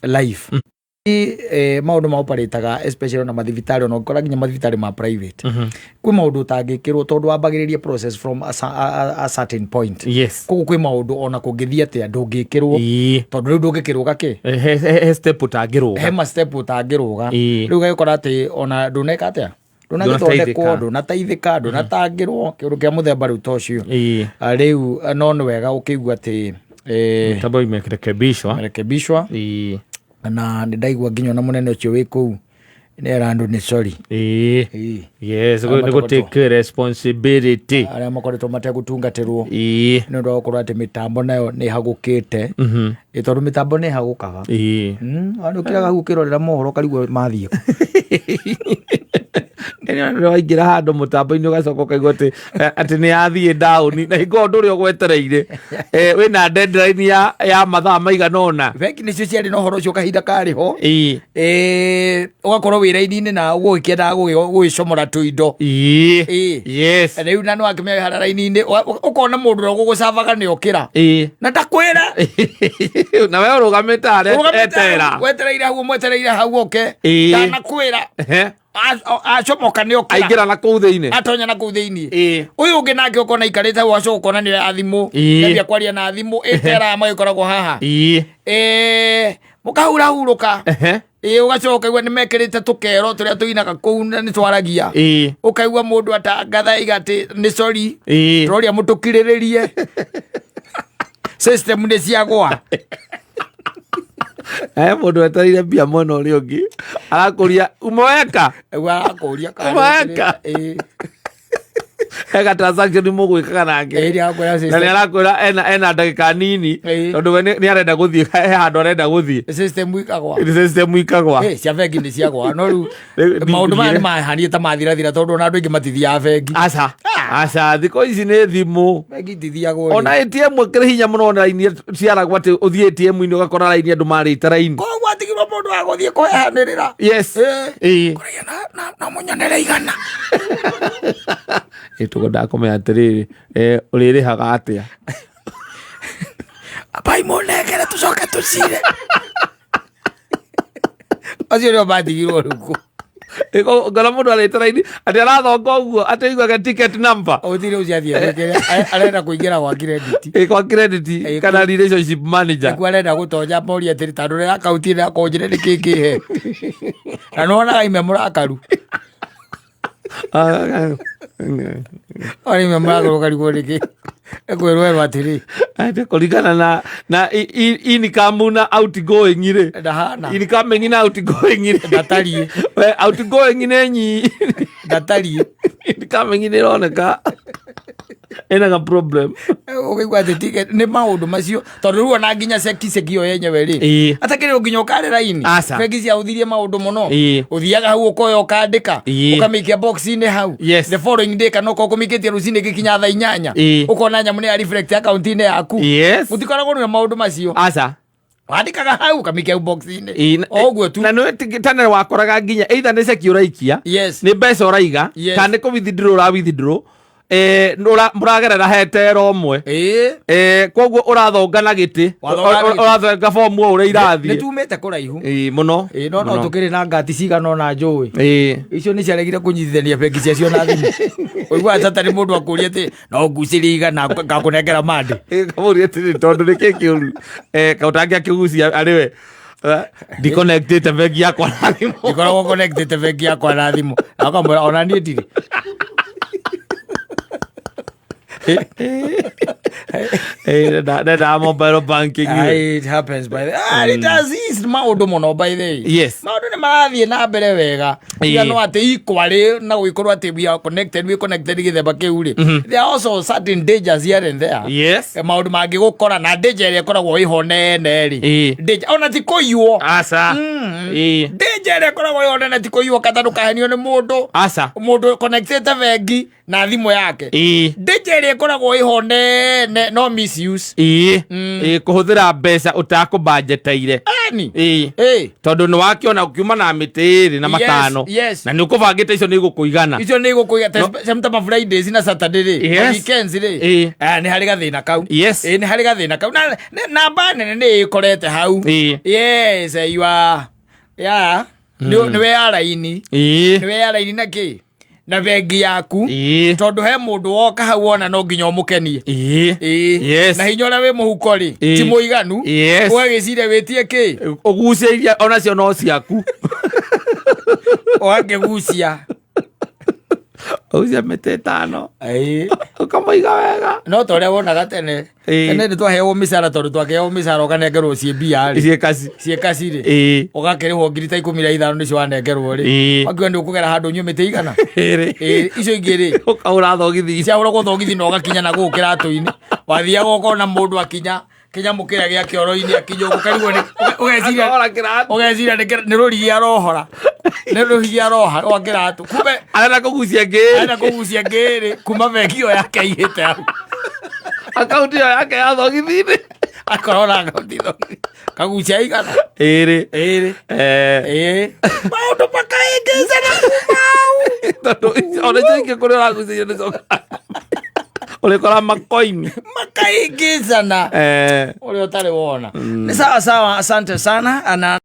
Life maũndũ maoparĩtaga, especially ona mathibitarĩ, ona ũngĩkora nginya mathibitarĩ ma private, kwĩ maũndũ ũtangĩkĩrwo tondũ wambagĩrĩria process from a certain point. Koguo kwĩ maũndũ ona kũngĩthiĩ atĩa ndũngĩkĩrwo, tondũ rĩu ndũngĩkĩrũga kĩ. He step ũtangĩrũga. He ma step ũtangĩrũga. Rĩu ũgagĩkora atĩ ona ndũneka atĩa, ndũnagĩthondekwo, Ndũnateithĩka. Ndũnateithĩka, ndũnatangĩrwo, kĩũndũ kĩa mũthemba rĩu ta ũcio. Ah, rĩu no nĩ wega ũkĩigua atĩ mitambo imerekebishwa. Merekebishwa. Na nĩ ndaigua nginya ona mũnene ũcio wĩ kũu nĩ era andũ nĩ sorry. Yes. Arĩa Nĩ gũtake responsibility. Arĩa makoretwo mategũtungatĩrwo nĩ ũndũ wa gũkorwo atĩ mĩtambo nayo nĩ ĩhagũkĩte. Ĩ, tondũ mĩtambo nĩ ĩhagũkaga. Andũ kĩraga hau ũkĩrorera mohoro ũkarigwo mathiĩ kũ. Nĩ waingĩra handũ mũtambo-inĩ, ũgacoka ũkaigua atĩ nĩ yathiĩ down, na hingo ũndũ ũrĩa ũgwetereire, wĩna deadline ya mathaa maigana ũna. Bengi nĩcio ciarĩ na ũhoro ũcio kahinda karĩ ho. Ũgakorwo wĩ raini-inĩ na ũgũgĩkĩendaga gũgĩcomora tũindo. Rĩu na nĩwakĩmenya harĩa raini-inĩ, ũkona mũndũ ũrĩa ũgũgũcavaga nĩ okĩra na ndakwĩra. Na we ũrũgamĩte harĩa. Ũrũgamĩte etera. Hau, wetereire hau, mwetereire hau oke. Ndanakwĩra. Acomoka nĩ okĩra. Aingĩra na kũu thĩinĩ. Atonya na kũu thĩinĩ. Ũyũ ũngĩ nake ũkona ikarĩte hau, acoka ũkona nĩ oya thimũ. Nambia kwaria na thimũ ĩtera magĩkoragwo haha. Mũkahurahurũka. Ĩ, ũgacoka ũkaigua nĩ mekĩrĩte tũkero tũrĩa tũinaga kũu na nĩ twaragia. Ũkaigua mũndũ atangatha aiga atĩ nĩ sorry, tũroria mũtũkirĩrĩrie, system nĩ ciagwa. He mũndũ etereire mbia mwena ũrĩa ũngĩ arakũria umeweka. Ũguo arakũria kana Umeweka. Ega transaction mũgwĩkaga nake. Ĩ, nĩ arakwĩra na nĩ arakwĩra ena ndagĩka nini, tondũ we nĩ arenda gũthiĩ, he handũ arenda gũthiĩ. System ikagwa. System ikagwa. Ĩ, cia bengi nĩ ciagwa, no rĩu Rĩu maũndũ maya ndingĩre. nĩ mahaniĩ ta mathirathira, tondũ ona andũ aingĩ matithiaga bengi. Aca, aca, thikũ ici nĩ thimũ. Bengi itithiagwo. Ona ATM ĩkĩrĩ hinya mũno, ona raini ciaragwo atĩ ũthiĩ ATM-inĩ ũgakora raini andũ marĩte raini. Koguo atigirwo mũndũ wa gũthiĩ kũheanĩrĩra. Kũrĩa na mũnyonere 100. Ĩ, tũkwendaga kũmenya atĩrĩrĩ, ũrĩrĩhaga atĩa? Ambai mũnengere tũcoke tũcire. Acio nĩo matigirwo rĩu kũ. Ngora mũndũ arĩte raini atĩ arathonga ũguo atĩ aiguaga ticket number. Gũtirĩ ũcio athiĩ gwĩkĩra, arenda kũingĩra gwa credit. Ĩ, kwa credit kana relationship manager. Nĩkuo arenda gũtonya moria atĩrĩ, tondũ rĩ akaunti ĩno yakwa ũnjĩre nĩ kĩ kĩhe, na nĩwonaga ime mũrakaru. Ona ime mũrakaru, ũkarigwo nĩkĩ ekwĩrwo erwo atĩrĩ. Atĩ kũringana na income na outgoing rĩ, Ndahana. Incoming na outgoing rĩ, Ndatariĩ. We, outgoing nĩ nyi Ndatariĩ. Incoming nĩ ĩroneka ĩna ga problem. Ũkaigua atĩ ticket nĩ maũndũ macio, tondũ rĩu ona nginya ceki ĩyo yenyewe rĩ, atakĩrĩ nginya ũkarĩ raini. Aca. Bengi ciahũthirie maũndũ mũno. Ũthiaga hau ũkoya ũkandĩka, ũkamĩikia box-inĩ hau. The following day, kana okorwo ũkũmĩikĩtie rũcinĩ, gĩkinya thaa 8, ũkona nyamũ nĩ ya reflect account-inĩ yaku. Gũtikoragwo na maũndũ macio. Aca. Wandĩkaga hau ũkamĩikia hau box-inĩ. O ũguo tu. Na nĩ tene wakoraga nginya either nĩ ceki ũraikia, nĩ mbeca ũraiga, kana nĩ kũ withdraw ũra withdraw, mũragerera hetero ũmwe. Koguo ũrathonga na gĩtĩ. Wathonga na gĩtĩ. Ũrathonga bomu o ũrĩa Nĩ irathiĩ. tumĩte kũraihu. Ĩ, mũno. Ĩ, no Mũno. tũkĩrĩ na ngati cigana ona njũĩ. Icio nĩ ciaregire kũnyitithania bengi ciacio na thimũ. Ũiguaga tata nĩ mũndũ akũria atĩ no ngucĩrie 100 ngakũnengera mande. Kamũria atĩrĩ, tondũ nĩ kĩ kĩũru kaũtangĩakĩgucia arĩ we ndiconnectĩte bengi yakwa na thimũ. Ndikoragwo connected bengi yakwa na thimũ, na ũkamwĩra ona niĩ ndirĩ. Ndendaga mobile banking. Aye, it happens by the ah, it has eased maũndũ mũno by the way. Maũndũ nĩ marathiĩ na mbere wega. Tiga no atĩ equally na gũgĩkorwo atĩ we are connected, we connected gĩthemba kĩu rĩ, there are also certain dangers here and there. Maũndũ mangĩgũkora na danger ĩrĩa ĩkoragwo ĩho nene rĩ, danger ona ti kũiywo. Aca. Danger ĩrĩa ĩkoragwo ĩho nene ti kũiywo, kata ndũkahenio nĩ mũndũ. Aca. Mũndũ connectĩte bengi na thimũ yake, danger ĩrĩa ĩkoragwo ĩho nene Ene no misuse. Ĩĩ. Ĩĩ, kũhũthĩra mbeca ũtakũbanjeteire. Eni. Ĩĩ. Ĩĩ. Tondũ nĩ wakĩona ũkiuma na mĩtĩ ĩrĩ na matano. Yes. Na nĩ ũkũbangĩte icio nĩ igũkũigana. Icio nĩ igũkũiga ta ma Fridays na Saturday rĩ. Yes. Weekends rĩ. Ĩĩ. Ah, nĩ harĩ gathĩna kau. Yes. Ĩĩ, nĩ harĩ gathĩna kau. Na namba nene nĩ ĩkorete hau. Ĩĩ. Yes, you are. Yeah. Nĩ we ya raini. Ĩĩ. Nĩ we ya raini na kĩ? Na bengi yaku. Ĩĩ. Tondũ he mũndũ woka hau wona no nginya ũmũkenie. Ĩĩ. Ĩĩ. Yes. Na hinya ũrĩa wĩ mũhuko rĩ, Ĩĩ. ti mũiganu. Yes. Ũgagĩciria wĩtie kĩ? Ũgucie iria onacio no ciaku. Ũgakĩgucia. Ũgucie mĩtĩ ĩtano. Ĩĩ. Ũkamũiga wega. No ta ũrĩa wonaga tene. Ĩĩ. Tene nĩ twaheagwo mĩcara tondũ twakĩheagwo mĩcara ũkanengerwo ciĩ mbia rĩ. Ciĩ kaci. Ciĩ kaci rĩ. Ĩĩ. Ũgakĩrĩhwo ngiri ta 15 nĩcio wanengerwo rĩ. Ĩĩ. Wakiuga nĩ ũkũgera handũ ũnyue mĩtĩ igana. Ĩrĩ. Ĩĩ, icio ingĩ rĩ. Ũkagũra thogithi. Ciagũragwo thogithi na ũgakinya na gũkũ kĩratũ-inĩ. Wathiaga ũkona mũndũ akinya kĩnyamũ kĩrĩa gĩa kĩoro-inĩ akinya ũguo ũkarigwo nĩ ũgeciria Akahora kĩratũ. ũgeciria nĩ rũrigi arohora. Nĩ rũrigi aroha rwa kĩratũ. Kumbe Arenda kũgucia ngĩrĩ. arenda kũgucia ngĩrĩ kuma bengi ĩyo yake aigĩte hau. Akaunti ĩyo yake ya thogithi-inĩ. Akorwo na akaunti thogithi. Kagucia igana. Ĩrĩ. Ĩrĩ. Eh. Ĩĩ. Maũndũ makaingĩcana kuma hau. Tondũ ona icio ingĩ kũrĩa ũragucĩria nĩ coka. Ũrĩkora makoini. Makaingĩcana. Eh. Ũrĩa ũtarĩ wona. Nĩ sawa sawa, asante sana. Ana